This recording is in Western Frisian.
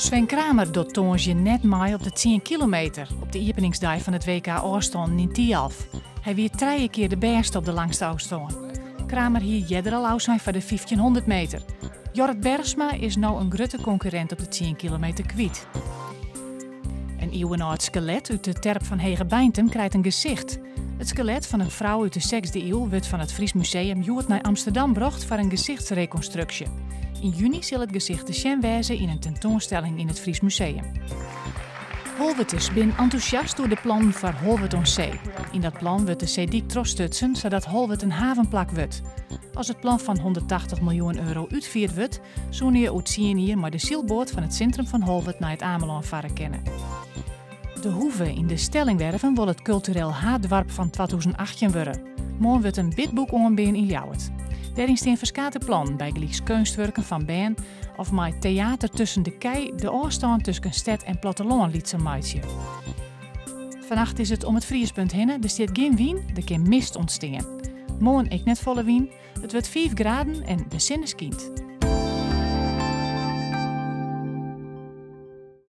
Sven Kramer docht tongersdei net mei op de tsien kilometer op de iepeningsdei fan it WK ôfstannen yn Thialf. Hy wie trije kear de bêste op de langste ôfstân. Kramer hie earder al ôfsein foar de 1500 meter. Jorrit Bergsma is no in grutte konkurrint op de tsien kilometer kwyt. In iuwenâld skelet út de terp fan Hegebeintum krijt in gesicht. It skelet fan in frou út de sechsde iuw wurdt fan it Fries Museum hjoed nei Amsterdam brocht foar in gesichtsrekonstruksje. Yn juny sil it gesicht te sjen wêze yn in tentoanstelling yn it Fries Museum. Holwerters bin entûsjast oer de plannen foar Holwert oan See. Yn dat plan wurdt de seedyk trochstutsen sadat Holwert in havenplak wurdt. As it plan fan 180 miljoen euro útfierd wurdt, soene je oer tsien jier mei de sylboat fan it sintrum fan Holwert nei it Amelân farre kinne. De Hoeve yn de Stellingwerven wol it kultureel haaddoarp fan 2018 wurde. Moarn wurdt in bidboek oanbean yn Ljouwert. Dêryn stean ferskate plannen, bygelyks keunstwurken fan bern of mei teater tusken de kij de ôfstân tusken stêd en plattelân lytser meitsje. Fannacht is it om it friespunt hinne, der stiet gjin wyn, der kin mist ûntstean. Moarn ek net folle wyn, it wurdt 5 graden en de sinne skynt.